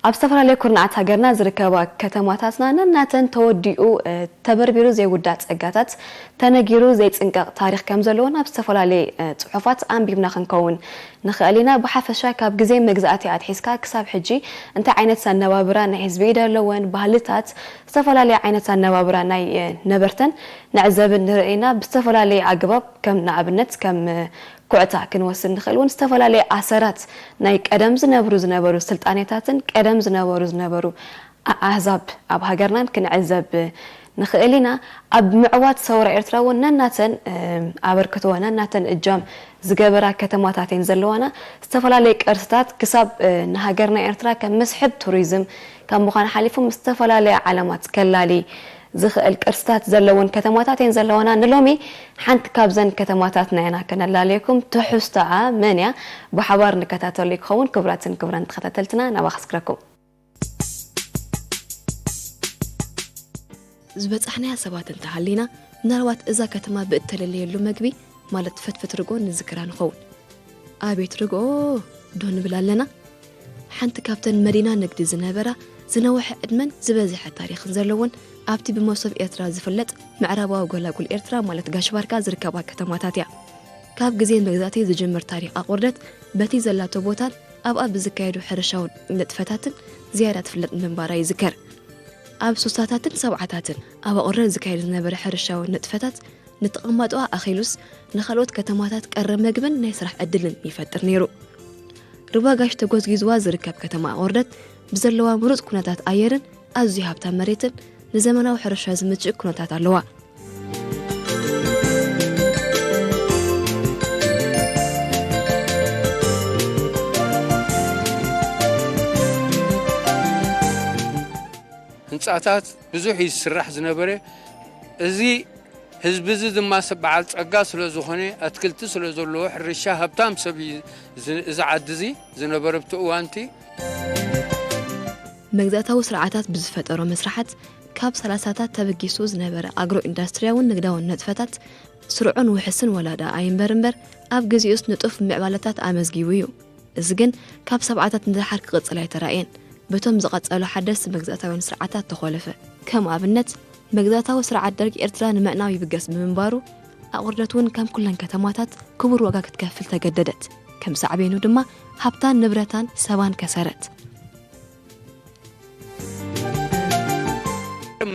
ኣብ ዝተፈላለየ ኩርናዓት ሃገርና ዝርከባ ከተማታትና ነናተን ተወዲኡ፣ እ፣ ተበርቢሩ ዘይውዳእ ጸጋታት፣ ተነጊሩ ዘይጽንቀቕ ታሪኽ ከም ዘለወን ኣብ ዝተፈላለየ፣ እ፣ ጽሑፋት ኣንቢብና ክንከውን ንኽእል ኢና። ብሓፈሻ ካብ ግዜ መግዛእቲ ኣትሒዝካ ክሳብ ሕጂ እንታይ ዓይነት ኣነባብራ ናይ ህዝቢ ኢደ ኣለወን፣ ባህልታት፣ ዝተፈላለየ ዓይነት ኣነባብራ ናይ፣ እ፣ ነበርተን ንዕዘብን ንርኢ ኢና። ብዝተፈላለየ ኣገባብ ከም ንኣብነት ከም፣ እ፣ ኩዕታ ክንወስድ ንኽእል እውን ዝተፈላለየ ኣሰራት ናይ ቀደም ዝነብሩ ዝነበሩ ስልጣኔታትን ቀደም ዝነበሩ ዝነበሩ ኣ-፣ ኣህዛብ ኣብ ሃገርናን ክንዕዘብ ንኽእል ኢና። ኣብ ምዕዋት ሰውራ ኤርትራ እውን ነናተን፣ እም፣ ኣበርክቶ፣ ነናተን እጃም ዝገበራ ከተማታት እየን ዘለዋና። ዝተፈላለየ ቅርስታት ክሳብ፣ እ፣ ንሃገርና ኤርትራ ከም መስሕብ ቱሪዝም ካብ ምዃን ሓሊፉ ምስ ዝተፈላለየ ዓለማት ከላሊ ዝኽእል ቅርስታት ዘለወን ከተማታት እየን ዘለዋና። ንሎሚ ሓንቲ ካብዘን ከተማታትና ኢና ከነላልየኩም። ትሕዝቶኣ መን እያ? ብሓባር ንከታተሎ ክኸውን። ክቡራትን ክቡራን ተኸታተልትና፣ ናባኻ ኣስግረኩም። ዝበጻሕናያ ሰባት እንተሃሊና፣ ምናልባት እዛ ከተማ ብእተለለየሉ መግቢ፣ ማለት ፈትፈት ርግኦ ንዝክራ ንኸውን። ኣቤት ርግኦ ዶ ንብል ኣለና? ሓንቲ ካብተን መዲና ንግዲ ዝነበራ፣ ዝነውሐ ዕድመን ዝበዝሐ ታሪኽን ዘለወን፣ ኣብቲ ብመሶብ ኤርትራ ዝፍለጥ ምዕራባዊ ጎላጉል ኤርትራ፣ ማለት ጋሽ ባርካ ዝርከባ ከተማታት እያ። ካብ ግዜ መግዛእቲ ዝጅምር ታሪኽ ኣቑርደት፣ በቲ ዘላቶ ቦታን ኣብኣ ብዝካየዱ ሕርሻዊ ንጥፈታትን ዝያዳ ትፍለጥ ምንባራ ይዝከር። ኣብ ሶሳታትን ሰብዓታትን ኣብ ኣቑርደት ዝካየድ ዝነበረ ሕርሻዊ ንጥፈታት፣ ንተቐማጦኣ ኣኺሉስ ንኻልኦት ከተማታት ቀረብ መግብን ናይ ስራሕ ዕድልን ይፈጥር ነይሩ። ሩባ ጋሽ ተጎዝጊዝዋ ዝርከብ ከተማ ኣቑርደት፣ ብዘለዋ ምሩጽ ኩነታት ኣየርን ኣዝዩ ሃብታም መሬትን፣ ንዘመናዊ ሕርሻ ዝምችእ ኩነታት ኣለዋ። ህንጻታት ብዙሕ እዩ ዝስራሕ ዝነበረ። እዚ ህዝቢ እዚ ድማ ሰብ በዓል ጸጋ ስለ ዝኾነ፣ ኣትክልቲ ስለ ዘለዎ፣ ሕርሻ ሃብታም ሰብ እዩ ዝ-፣ እዚ ዓዲ እዚ ዝነበረ ኣብቲ እዋንቲ። መግዛእታዊ ስርዓታት ብዝፈጠሮ መስርሓት፣ ካብ ሰላሳታት ተበጊሱ ዝነበረ ኣግሮ ኢንዳስትርያውን ንግዳውን ንጥፈታት ስሩዕን ውሕስን ወላዳ ኣይንበር እምበር፣ ኣብ ግዜኡስ ንጡፍ ምዕባለታት ኣመዝጊቡ እዩ። እዚ ግን ካብ ሰብዓታት ንደሓር ክቕጽል ኣይተራእየን። በቶም ዝቐጸሉ ሓደስቲ መግዛእታውያን ስርዓታት ተኾለፈ። ከም ኣብነት፣ መግዛእታዊ ስርዓት ደርግ ኤርትራ ንምዕናው ይብገስ ብምንባሩ፣ ኣቑርደት እውን ከም ኩለን ከተማታት ክቡር ዋጋ ክትከፍል ተገደደት። ከም ሳዕቤኑ ድማ ሃብታን ንብረታን ሰባን ከሰረት።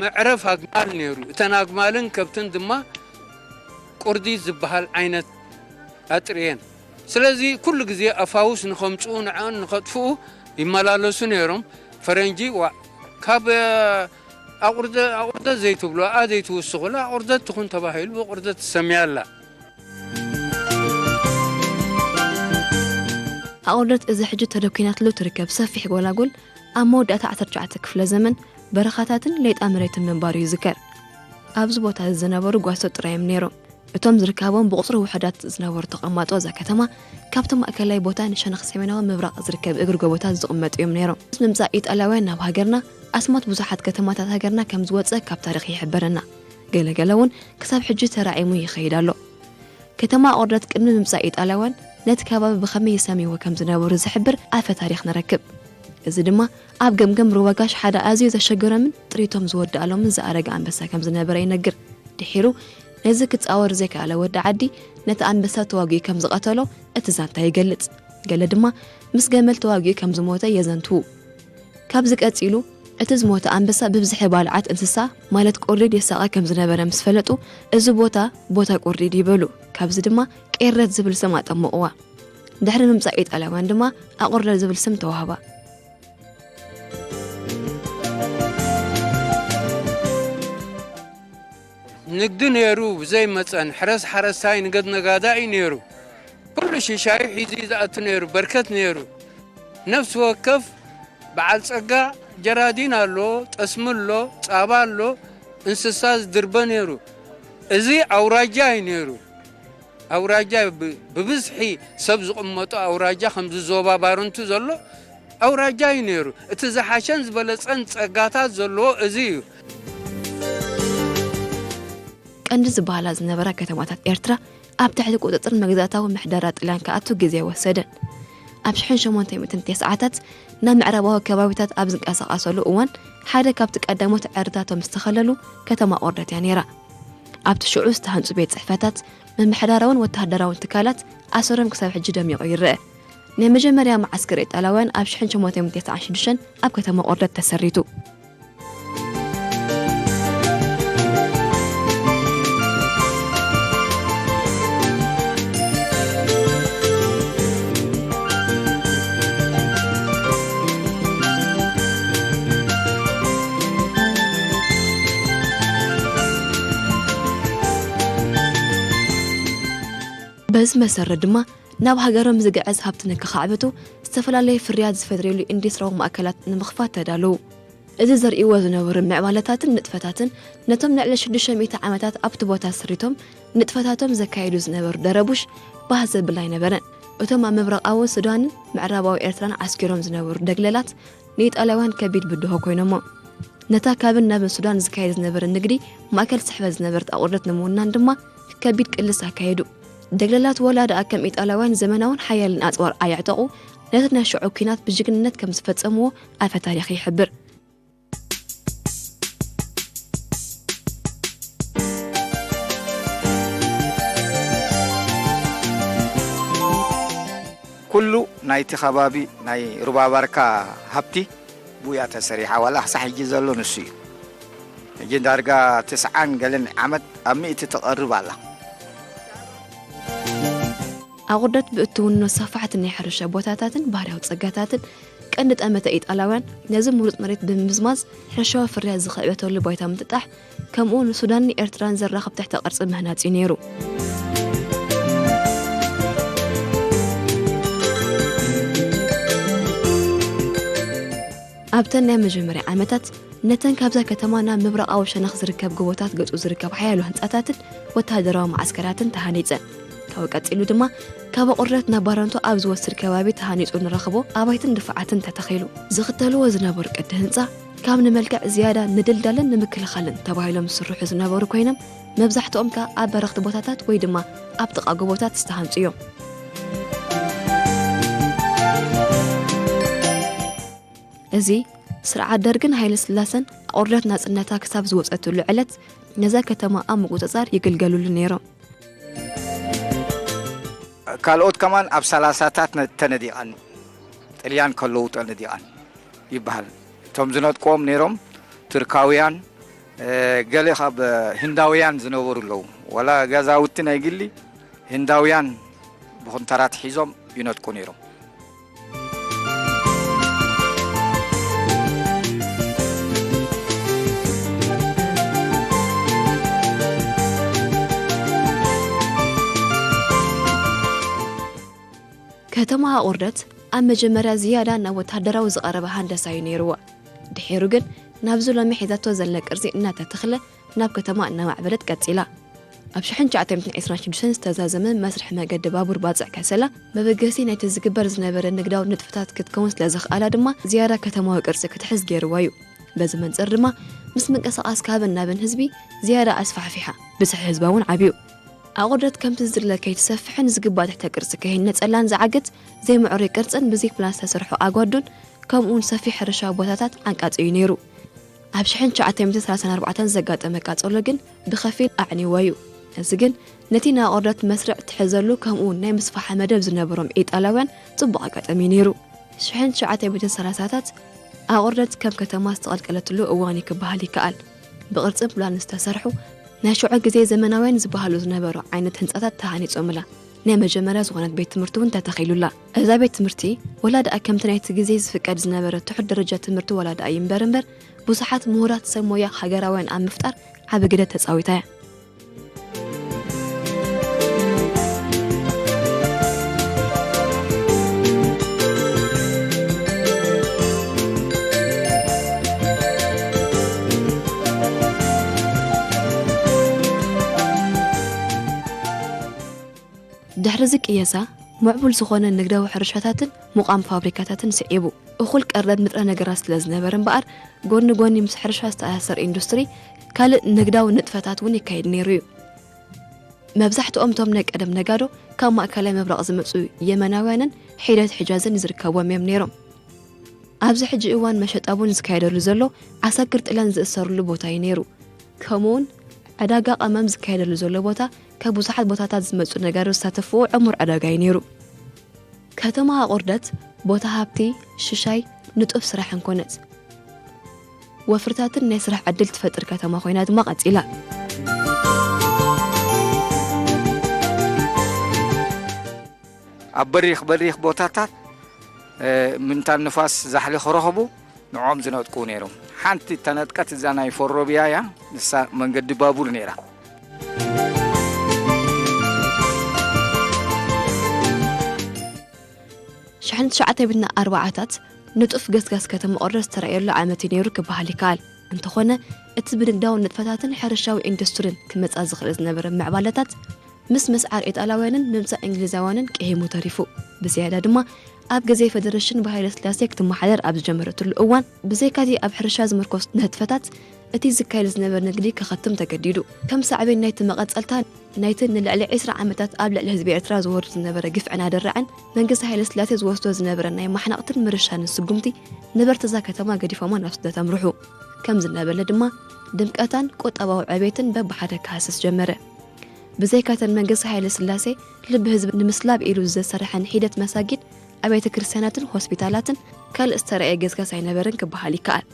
መዕረፍ ኣግማል ነይሩ። እተን ኣግማልን ከብትን ድማ ቁርዲት ዝበሃል ዓይነት ኣጥርየን። ስለዚ ኩሉ ግዜ ኣፋውስ ንኸምጽኡ ንዕኦን ንኸጥፍኡ ይመላለሱ ነይሮም። ፈረንጂ ዋ-፣ ካብ፣ እ፣ ኣቑርደ-፣ ኣቑርደት ዘይትብሉኣ ዘይትውስኹላ ኣቑርደት ትኹን ተባሂሉ ብቑርደት ትሰምያ ኣላ። ኣቑርደት እዚ ሕጂ ተደኲናትሉ ትርከብ ሰፊሕ ጎላጉል ኣብ መወዳእታ ዓሰርተ ትሽዓተ ክፍለ ዘመን በረኻታትን ሌጣ መሬትን ምንባሩ ይዝከር። ኣብዚ ቦታ እዚ ዝነበሩ ጓሶት ጥራይ እዮም ነይሮም። እቶም ዝርከቦም ብቑጽሪ ውሑዳት ዝነበሩ ተቐማጦ እዛ ከተማ፣ ካብቲ ማእከላይ ቦታ ንሸነኽ ሰሜናዊ ምብራቕ ዝርከብ እግሪ ጎቦታት ዝቕመጡ እዮም ነይሮም። ምስ ምምጻእ ኢጣልያውያን ናብ ሃገርና፣ ኣስማት ብዙሓት ከተማታት ሃገርና ከም ዝወጸ ካብ ታሪኽ ይሕበረና። ገለ ገለ እውን ክሳብ ሕጂ ተራዒሙ ይኸይድ ኣሎ። ከተማ ኣቑርደት ቅድሚ ምምጻእ ኢጣልያውያን ነቲ ከባቢ ብኸመይ ይሰምይዎ ከም ዝነበሩ ዝሕብር ኣፈ ታሪኽ ንረክብ። እዚ ድማ ኣብ ገምገም ሩባ ጋሽ ሓደ ኣዝዩ ዘሸገሮምን ጥሪቶም ዝወደኣሎምን ዝኣረገ ኣንበሳ ከም ዝነበረ ይነግር። ድሒሩ ነዚ ክጻወር ዘይከኣለ ወዲ ዓዲ ነቲ ኣንበሳ ተዋጊኡ ከም ዝቐተሎ እቲ ዛንታ ይገልጽ። ገለ ድማ ምስ ገመል ተዋጊኡ ከም ዝሞተ የዘንትዉ። ካብዚ ቀጺሉ፣ እቲ ዝሞተ ኣንበሳ ብብዝሒ ባልዓት እንስሳ፣ ማለት ቁርዲድ የሳቐ ከም ዝነበረ ምስ ፈለጡ፣ እዚ ቦታ፣ ቦታ ቁርዲድ ይበሉ። ካብዚ ድማ ቄረት ዝብል ስም ኣጠመቑዋ። ድሕሪ ምምጻእ ኢጣልያውያን ድማ ኣቑርደት ዝብል ስም ተዋህባ። ንግዲ ነይሩ ብዘይ መጸን፣ ሕረስ ሓረስታይ፣ ንገድ ነጋዳይ ነይሩ። ኩሉ ሽሻዩ ሒዙ እዩ ዝኣቱ ነይሩ፣ በርከት ነይሩ። ነፍሲ ወከፍ በዓል ጸጋ ጀራዲን ኣሎ፣ ጠስሚ ኣሎ፣ ጻባ ኣሎ፣ እንስሳ ዝድርበ ነይሩ። እዚ ኣውራጃ እዩ ነይሩ። ኣውራጃ ብ-፣ ብብዝሒ ሰብ ዝቕመጦ ኣውራጃ፣ ከምዚ ዞባ ባረንቱ ዘሎ ኣውራጃ እዩ ነይሩ። እቲ ዝሓሸን ዝበለጸን ጸጋታት ዘለዎ እዚ እዩ። ቀንዲ ዝበሃላ ዝነበራ ከተማታት ኤርትራ ኣብ ትሕቲ ቁጽጽር መግዛእታዊ ምሕደራ ጥልያን ክኣቱ ግዜ ወሰደን። ኣብ ሽሕን ሸሞንተ ሚእትን ተስዓታት ናብ ምዕራባዊ ከባቢታት ኣብ ዝንቀሳቐሰሉ እዋን፣ ሓደ ካብቲ ቀዳሞት ዕርድታቶም ዝተኸለሉ ከተማ ኦርደት እያ ነይራ። ኣብቲ ሽዑ ዝተሃንጹ ቤት ጽሕፈታት፣ ምምሕዳራውን ወተሃደራውን ትካላት ኣሰሮም ክሳብ ሕጂ ደሚቑ ይረአ። ናይ መጀመርያ መዓስከር ኢጣልያውያን ኣብ ሽሕን ሸሞንተ ሚእትን ተስዓን ሽዱሽተን ኣብ ከተማ ኦርደት ተሰሪቱ። በዚ መሰረት ድማ ናብ ሃገሮም ዝግዕዝ ሃብቲ ንክኻዕብቱ፣ ዝተፈላለዩ ፍርያት ዝፈጥርሉ ኢንዱስትሪያዊ ማእከላት ንምኽፋት ተዳለዉ። እዚ ዘርእይዎ ዝነበሩ ምዕባለታትን ንጥፈታትን፣ ነቶም ንልዕሊ ሽዱሽተ ሚእቲ ዓመታት ኣብቲ ቦታ ሰሪቶም ንጥፈታቶም ዘካየዱ ዝነበሩ ደረቡሽ ባህ ዘብል ኣይነበረን። እቶም ኣብ ምብራቓዊ ሱዳንን ምዕራባዊ ኤርትራን ዓስኪሮም ዝነበሩ ደግለላት ንኢጣልያውያን ከቢድ ብድሆ ኮይኖሞ። ነታ ካብን ናብን ሱዳን ዝካየድ ዝነበረ ንግዲ ማእከል ስሕበት ዝነበረት ኣቑርደት ንምውናን ድማ ከቢድ ቅልስ ኣካየዱ። ደግለላት ወላ ደኣ ከም ኢጣልያውያን ዘመናውን ሓያልን ኣጽዋር ኣየዕጠቑ፣ ነቲ ናይ ሽዑ ኲናት ብጅግንነት ከም ዝፈጸምዎ ኣፈ ታሪኽ ይሕብር። ኩሉ ናይቲ ከባቢ ናይ ሩባ ባርካ ሃብቲ ብኡ እያ ተሰሪሓ፣ ዋላ ክሳዕ ሕጂ ዘሎ ንሱ እዩ። ሕጂ ዳርጋ ትስዓን ገለን ዓመት ኣብ ሚእቲ ትቐርብ ኣላ። ኣቑርደት ብእትውንኖ ሰፋሕቲ ናይ ሕርሻ ቦታታትን ባህርያዊ ጸጋታትን ቀንዲ ጠመተ ኢጣልያውያን ነዚ ምሩጽ መሬት ብምምዝማዝ ሕርሻዊ ፍርያት ዝኽዕበተሉ ባይታ ምጥጣሕ፣ ከምኡ ንሱዳንን ኤርትራን ዘራኽብ ትሕተ ቅርጺ ምህናጽ እዩ ነይሩ። ኣብተን ናይ መጀመርያ ዓመታት ነተን ካብዛ ከተማ ናብ ምብራቓዊ ሸነኽ ዝርከብ ጎቦታት ገጹ ዝርከብ ሓያሎ ህንጻታትን ወተሃደራዊ መዓስከራትን ተሃኒጸን። ካብኡ ቀጺሉ ድማ ካብ ኣቑርደት ናብ ባረንቱ ኣብ ዝወስድ ከባቢ ተሃኒጹ ንረኽቦ ኣባይትን ድፋዓትን ተተኺሉ። ዝኽተልዎ ዝነበሩ ቅዲ ህንጻ ካብ ንመልክዕ ዝያዳ ንድልዳለን ንምክልኻልን ተባሂሎም ዝስርሑ ዝነበሩ ኮይኖም፣ መብዛሕትኦም ከኣ ኣብ በረኽቲ ቦታታት ወይ ድማ ኣብ ጥቓ ጎቦታት ዝተሃንጹ እዮም። እዚ ስርዓት ደርግን ሃይለ ስላሰን ኣቑርደት ናጽነታ ክሳብ ዝወጸትሉ ዕለት ነዛ ከተማ ኣብ ምቁጽጻር ይግልገሉሉ ነይሮም። ካልኦት ከማን ኣብ ሰላሳታት ነ- ተነዲቐን፣ ጥልያን ከለዉ ተነዲቐን ይበሃል። እቶም ዝነጥቅዎም ነይሮም ቱርካውያን፣ እ፣ ገለ ካብ ህንዳውያን ዝነበሩ ኣለዉ። ዋላ ገዛውቲ ናይ ግሊ ህንዳውያን ብኹንተራት ሒዞም ይነጥቁ ነይሮም። ከተማ ኣቑርደት ኣብ መጀመርያ ዝያዳ ናብ ወተሃደራዊ ዝቐረበ ሃንደሳ እዩ ነይርዋ። ድሒሩ ግን ናብዚ ሎሚ ሒዛቶ ዘለ ቅርጺ እናተተኽለ ናብ ከተማ እናማዕበለት ቀጺላ። ኣብ ሽሕን ትሽዓተ ሚእትን ዕስራን ሽዱሽተን ዝተዛዘመ መስርሕ መገዲ ባቡር ባጽዕ ከሰላ መበገሲ ናይቲ ዝግበር ዝነበረ ንግዳዊ ንጥፈታት ክትከውን ስለ ዘኽኣላ ድማ ዝያዳ ከተማዊ ቅርጺ ክትሕዝ ገይርዋ እዩ። በዚ መንጽር ድማ ምስ ምንቅስቓስ ካብን ናብን ህዝቢ ዝያዳ ኣስፋሕፊሓ፣ ብዝሒ ህዝባ እውን ዓብዩ። ኣቑርደት ከምቲ ዝድለ ከይትሰፍሕን ዝግባእ ትሕተ ቅርጺ ከይህነጸላን ዝዓግት ዘይምዕሩይ ቅርጽን ብዘይ ፕላን ዝተሰርሑ ኣጓዱን ከምኡውን ሰፊሕ ሕርሻዊ ቦታታት ዓንቃጺ እዩ ነይሩ። ኣብ ሽሕን ትሽዓተ ሚእትን ሰላሳን ኣርባዕተን ዘጋጠመ ቃጸሎ ግን ብኸፊል ኣዕኒዎ እዩ። እዚ ግን ነቲ ንኣቑርደት መስርዕ ትሕዘሉ ከምኡውን ናይ ምስፋሓ መደብ ዝነበሮም ኢጣልያውያን ጽቡቕ ኣጋጣሚ እዩ ነይሩ። ሽሕን ትሽዓተ ሚእትን ሰላሳታት ኣቑርደት ከም ከተማ ዝተቐልቀለትሉ እዋን እዩ ክበሃል ይከኣል። ብቕርጽን ፕላን ዝተሰርሑ ናይ ሽዑ ግዜ ዘመናውያን ዝበሃሉ ዝነበሩ ዓይነት ህንጻታት ተሃኒጾምላ። ናይ መጀመርያ ዝኾነት ቤት ትምህርቲ እውን ተተኺሉላ። እዛ ቤት ትምህርቲ ወላ ደኣ ከምቲ ናይቲ ግዜ ዝፍቀድ ዝነበረ ትሑት ደረጃ ትምህርቲ ዋላ ደኣ ይንበር እምበር፣ ብዙሓት ምሁራት ሰብ ሞያ ሃገራውያን ኣብ ምፍጣር ዓቢ ግደ ተጻዊታ እያ። ድሕሪ እዚ ቅየሳ፣ ምዕቡል ዝኾነ ንግዳዊ ሕርሻታትን ምቋም ፋብሪካታትን ስዒቡ። እኹል ቀረብ ንጥረ ነገራት ስለ ዝነበረ እምበኣር፣ ጎኒ ጎኒ ምስ ሕርሻ ዝተኣሳሰር ኢንዱስትሪ፣ ካልእ ንግዳዊ ንጥፈታት እውን ይካየድ ነይሩ እዩ። መብዛሕትኦም እቶም ናይ ቀደም ነጋዶ ካብ ማእከላይ ምብራቕ ዝመጹ የመናውያንን ሒደት ሒጃዝን ዝርከብዎም እዮም ነይሮም። ኣብዚ ሕጂ እዋን መሸጣ ቡን ዝካየደሉ ዘሎ ዓሳክር ጥልያን ዝእሰሩሉ ቦታ እዩ ነይሩ። ከምኡውን ዕዳጋ ቀመም ዝካየደሉ ዘሎ ቦታ ካብ ብዙሓት ቦታታት ዝመጹ ነጋዶ ዝሳተፍዎ ዕሙር ዕዳጋ እዩ ነይሩ። ከተማ ኣቑርደት ቦታ ሃብቲ፣ ሽሻይ፣ ንጡፍ ስራሕን ኮነት። ወፍርታትን ናይ ስራሕ ዕድል ትፈጥር ከተማ ኮይና ድማ ቀጺላ። ኣብ በሪኽ በሪኽ ቦታታት ምንታን ንፋስ ዛሕሊ ክረኽቡ ንዖም ዝነጥቁ ነይሮም። ሓንቲ ተነጥቀት እዛ ናይ ፈሮብያ እያ፣ ንሳ መንገዲ ባቡር ነይራ። ሽሕን ትሽዓተ ሚእትን ኣርባዓታት ንጡፍ ገስጋስ ከተማ ኦርደር ዝተራእየሉ ዓመት እዩ ነይሩ ክበሃል ይከኣል። እንተኾነ እቲ ብንግዳዊ ንጥፈታትን ሕርሻዊ ኢንዱስትሪን ክመጻ ዝኽእል ዝነበረ ምዕባለታት ምስ ምስዓር ኢጣልያውያንን ምምጻእ እንግሊዛውያንን ቅሂሙ ተሪፉ። ብዝያዳ ድማ ኣብ ግዜ ፌደሬሽን ብሃይለ ስላሴ ክትመሓደር ኣብ ዝጀመረትሉ እዋን ብዘይካቲ ኣብ ሕርሻ ዝምርኮስ ንጥፈታት እቲ ዝካየድ ዝነበረ ንግዲ ከኸትም ተገዲዱ። ከም ሳዕቤን ናይቲ መቐጸልታ ናይቲ ንልዕሊ ዕስራ ዓመታት ኣብ ልዕሊ ህዝቢ ኤርትራ ዝወርድ ዝነበረ ግፍዕን ኣደራዕን መንግስቲ ሃይለ ስላሴ ዝወስዶ ዝነበረ ናይ ማሕናቕትን ምርሻንን ስጉምቲ ነበርቲ እዛ ከተማ ገዲፎማ ናብ ስደት ኣምርሑ። ከም ዝነበለ ድማ ድምቀታን ቁጠባዊ ዕቤትን በብሓደ ክሃስስ ጀመረ። ብዘይካተን መንግስቲ ሃይለ ስላሴ ልቢ ህዝቢ ንምስላብ ኢሉ ዘሰርሐን ሒደት መሳጊድ፣ ኣብያተ ክርስቲያናትን ሆስፒታላትን ካልእ ዝተረእየ ገስጋስ ኣይነበረን ክበሃል ይከኣል።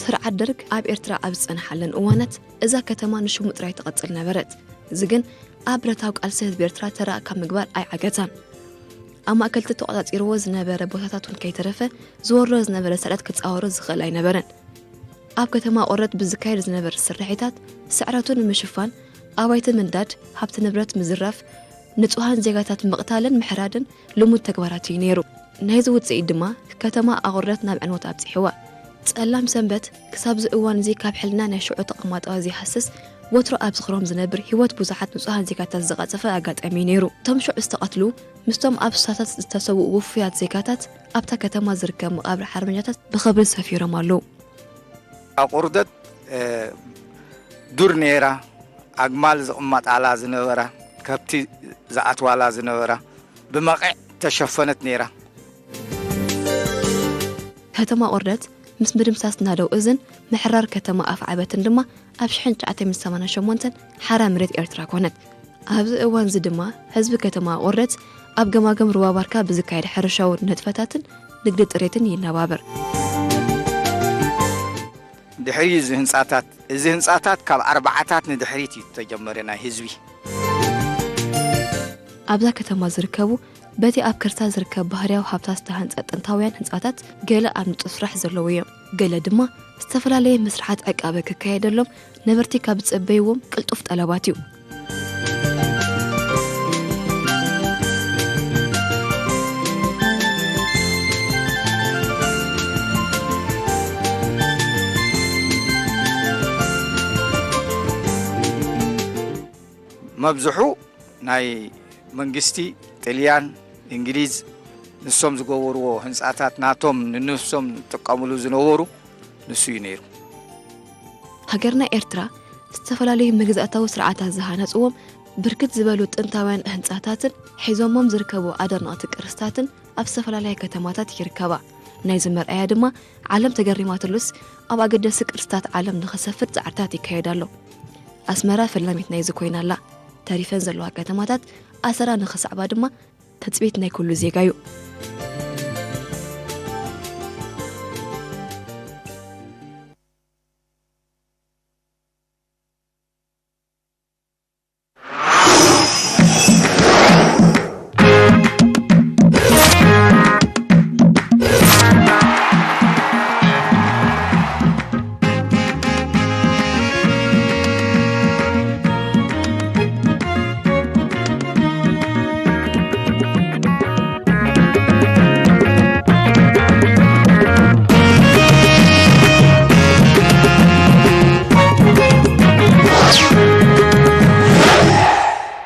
ስርዓት ደርግ ኣብ ኤርትራ ኣብ ዝጸንሓለን እዋናት እዛ ከተማ ንሽሙ ጥራይ ትቐጽል ነበረት። እዚ ግን ኣብ ብረታዊ ቃልሲ ህዝቢ ኤርትራ ተራ ካብ ምግባር ኣይዓገታን። ኣብ ማእከልቲ ተቖጻጺርዎ ዝነበረ ቦታታት እውን ከይተረፈ ዝወርዶ ዝነበረ ስዕረት ክጻወሮ ዝኽእል ኣይነበረን። ኣብ ከተማ ቆረት ብዝካየድ ዝነበረ ስርሒታት ስዕረቱ ንምሽፋን ኣባይቲ ምንዳድ፣ ሃብቲ ንብረት ምዝራፍ፣ ንጹሃን ዜጋታት ምቕታልን ምሕራድን ልሙድ ተግባራት እዩ ነይሩ። ናይዚ ውጽኢት ድማ ከተማ ኣቑርደት ናብ ዕንወት ኣብጺሕዋ። ጸላም ሰንበት ክሳብዚ እዋን እዚ ካብ ሕልና ናይ ሽዑ ተቐማጣዊ ዘይሃስስ ወትሩ ኣብ ዝኽሮም ዝነብር ህይወት ብዙሓት ንጹሃን ዜጋታት ዝቐጸፈ ኣጋጣሚ እዩ ነይሩ። እቶም ሽዑ ዝተቐትሉ ምስቶም ኣብ ሱሳታት ዝተሰውኡ ውፉያት ዜጋታት ኣብታ ከተማ ዝርከብ መቓብር ሓርበኛታት ብኽብሪ ሰፊሮም ኣለዉ። ኣቑርደት ዱር ነይራ፣ ኣግማል ዝቕመጣላ ዝነበራ፣ ከብቲ ዝኣትዋላ ዝነበራ ብመቐዕ ተሸፈነት ነይራ። ከተማ ቁርደት ምስ ምድምሳስ ናደው እዝን ምሕራር ከተማ ኣፍዓበትን ድማ ኣብ ሽሕን ትሽዓተ ሚእትን ሰማንያን ሸሞንተን ሓራ መሬት ኤርትራ ኮነት። ኣብዚ እዋን እዚ ድማ ህዝቢ ከተማ ቁርደት ኣብ ገማግም ሩባ ባርካ ብዝካየድ ሕርሻዊ ንጥፈታትን ንግዲ ጥሬትን ይነባበር። ድሕሪ እዚ ህንጻታት፣ እዚ ህንጻታት ካብ ኣርባዓታት ንድሕሪት እዩ ተጀመረ ናይ ህዝቢ። ኣብዛ ከተማ ዝርከቡ በቲ ኣብ ከርሳ ዝርከብ ባህርያዊ ሃብታት ዝተሃንጸ ጥንታውያን ህንጻታት ገለ ኣብ ንጡፍ ስራሕ ዘለዉ እዮም። ገለ ድማ ዝተፈላለየ መስርሓት ዕቃበ ክካየደሎም ነበርቲ ካብ ዝጸበይዎም ቅልጡፍ ጠለባት እዩ። መብዝሑ ናይ መንግስቲ ጥልያን፣ እንግሊዝ ንሶም ዝገበርዎ ህንጻታት ናቶም ንነብሶም ዝጥቀምሉ ዝነበሩ ንሱ እዩ ነይሩ። ሃገርና ኤርትራ ዝተፈላለዩ መግዛእታዊ ስርዓታት ዝሃነጽዎም ብርክት ዝበሉ ጥንታውያን ህንጻታትን ሒዞሞም ዝርከቡ ኣደነቕቲ ቅርስታትን ኣብ ዝተፈላለያ ከተማታት ይርከባ። ናይዚ መርኣያ ድማ ዓለም ተገሪማትሉስ ኣብ ኣገደስቲ ቅርስታት ዓለም ንኽሰፍር ጻዕርታት ይካየድ ኣሎ። ኣስመራ ፈላሚት ናይዚ ኮይና ኣላ። ተሪፈን ዘለዋ ከተማታት ኣሰራ ንኽስዕባ ድማ ትጽቢት ናይ ኩሉ ዜጋ እዩ።